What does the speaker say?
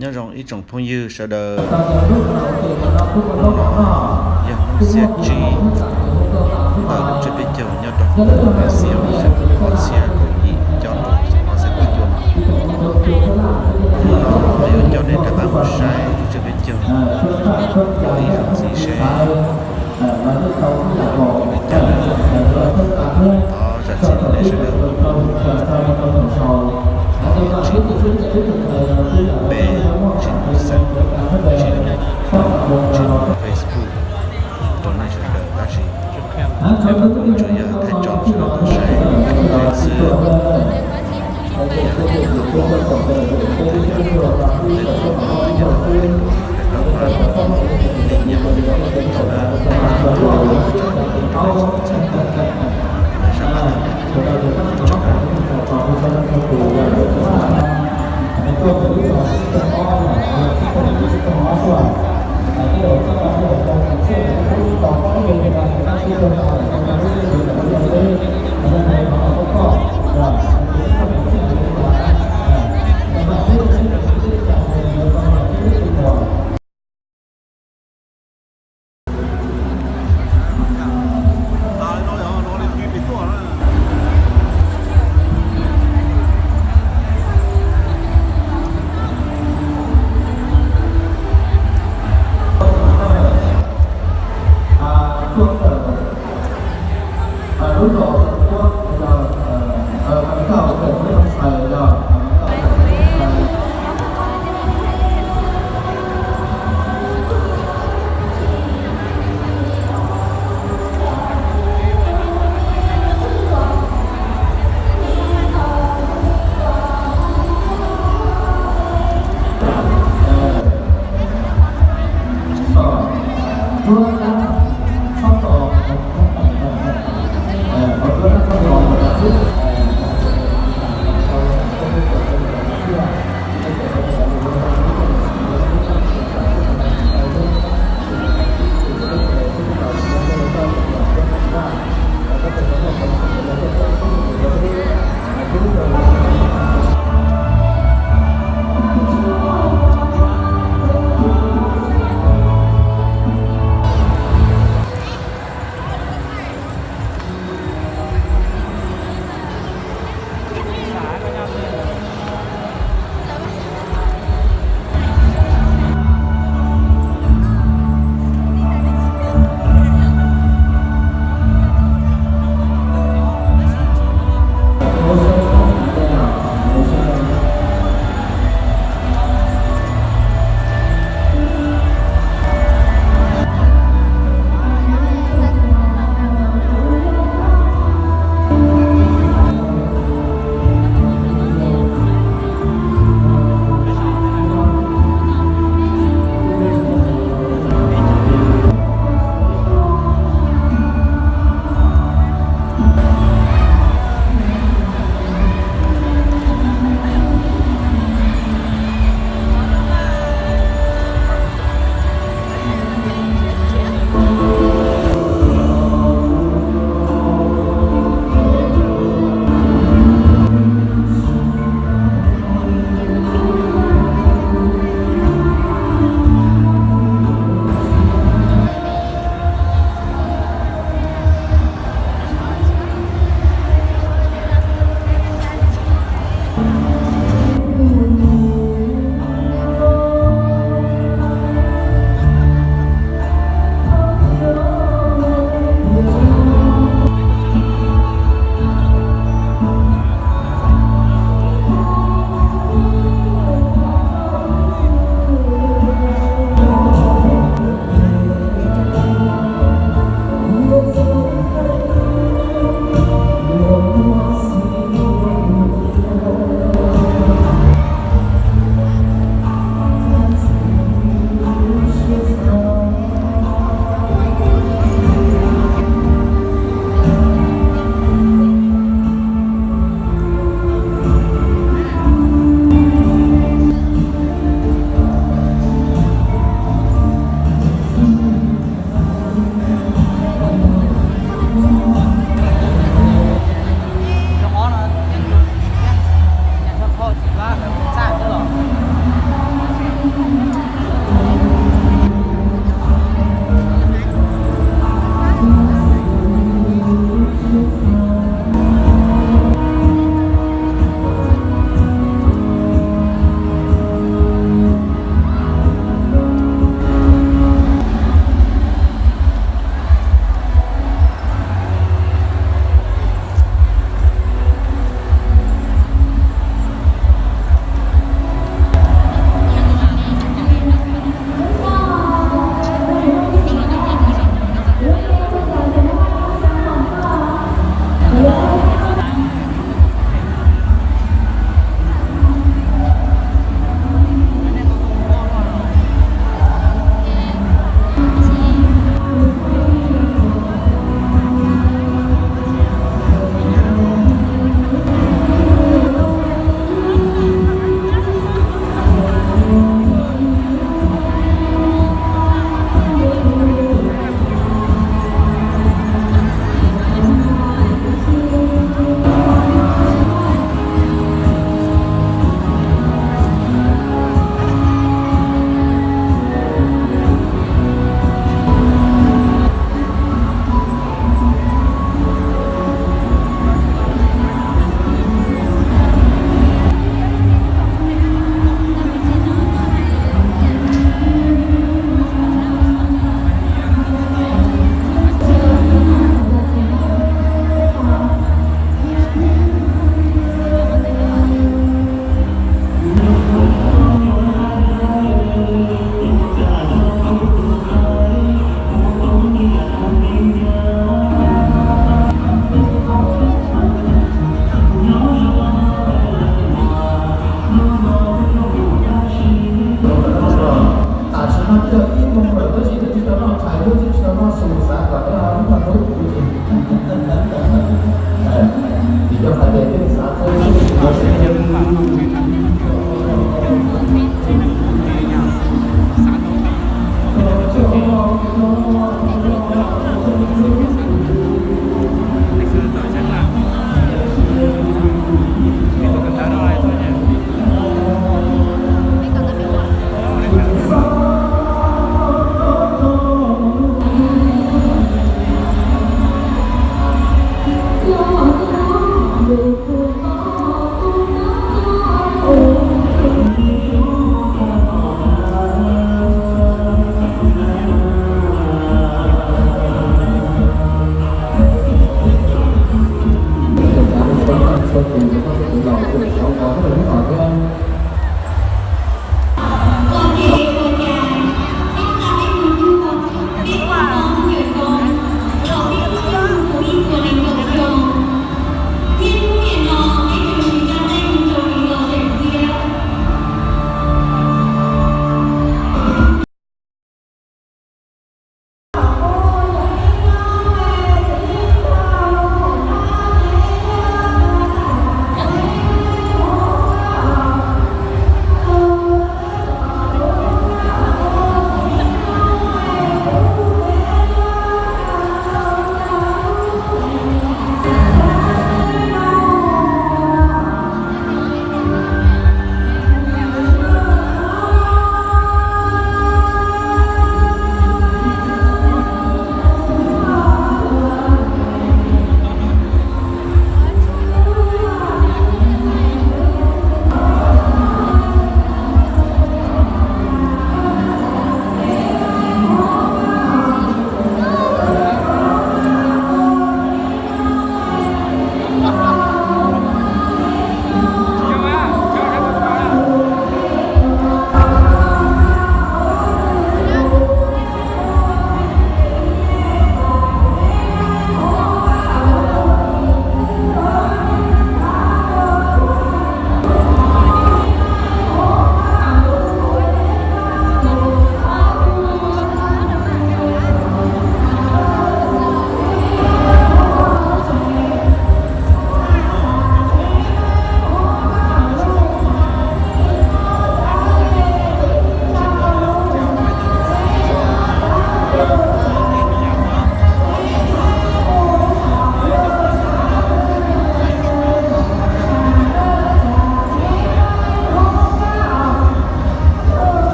Nyob zoo ib tsoom phooj ywg sawv daws, hnub no yog hnub xiab tsib ntawm lub tsiab peb caug nyob rau hauv lub xyoo ob txhiab kaum yim, cob rau ob txhiab kaum cuaj no. Hnub no kuv yuav coj nej rov qab mus saib lub tsiab peb caug ua ib zaug ntxiv seb li cas na. Thov zam txim rau nej sawv daws. Thov tsis peb, tsis pub xeem, tsis pub Facebook rau nej sawv daws tab sis peb kuj tsuas yog thaij tso sawv daws tau saib xwb. Yog li no, peb tau mus ua tau na, txhawm tau na, txhawm tau na. Yog ib moos lawm tab sis twb tsis tau noj tshais, twb tsis tau noj su, xav kom noj ib tog ntub, kuv ces tseem tsis